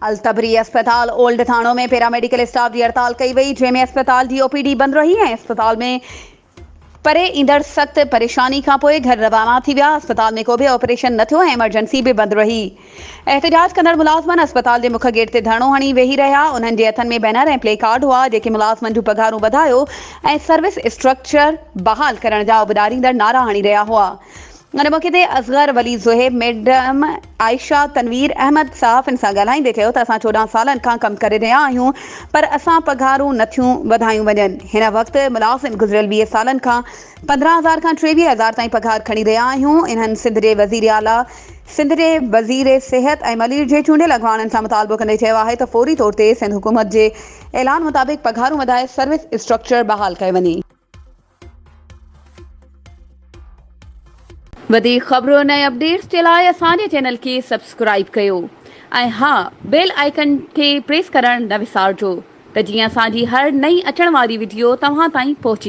الطبري اسپتال اولڊ ٿاڻو ۾ paramedical staff جي هڙتال ڪئي وئي جنهن ۾ اسپتال جي او پي ڊي بند رهي ۽ اسپتال ۾ پري ايندڙ سخت پريشاني کانپوء گهر روانا ٿي ويا، اسپتال ۾ ڪو به آپريشن نه ٿيو ۽ ايمرجنسي به بند رهي. احتجاج ڪندڙ ملازمن اسپتال جي مک گيٽ تي ڌرڻو هڻي ويهي رهيا، انهن جي هٿن ۾ بينر ۽ پلي ڪارڊ هئا، جيڪي ملازمن جون پگهارون وڌايو ۽ سروس اسٽرڪچر بحال ڪرڻ جا اٻڏاريندڙ نعرا هڻي رهيا هئا. ان موقعي تي اصغر ولي زوهيب، ميڊم عائشه تنوير احمد صحافين سان ڳالهائيندي چيو ته اسان 14 سالن کان ڪم ڪري رهيا آهيون پر اسان پگهارون نه ٿيون وڌايون وڃن، هن وقت ملازم گذريل 20 سالن کان 15 هزار کان 23 هزار تائين پگهار کڻي رهيا آهيون، انهن سنڌ جي وزيراعليٰ، سنڌ جي وزير صحت ۽ ملير جي چونڊيل اڳواڻن سان مطالبو ڪندي چيو آهي ته فوري طور تي سنڌ حڪومت جي اعلان مطابق پگهارون وڌائي سروس اسٽرڪچر بحال ڪيو وڃي. وڌيڪ خبرن ۽ اپڊيٽس جي لاء اسان جي چينل کي سبسڪرائيب ڪيو ۽ ها بيل آئيڪن کي پريس ڪرڻ نه وسارجو ته جيئن اسان جي هر نئين اچڻ واري وڊيو توهان تائين پهچي.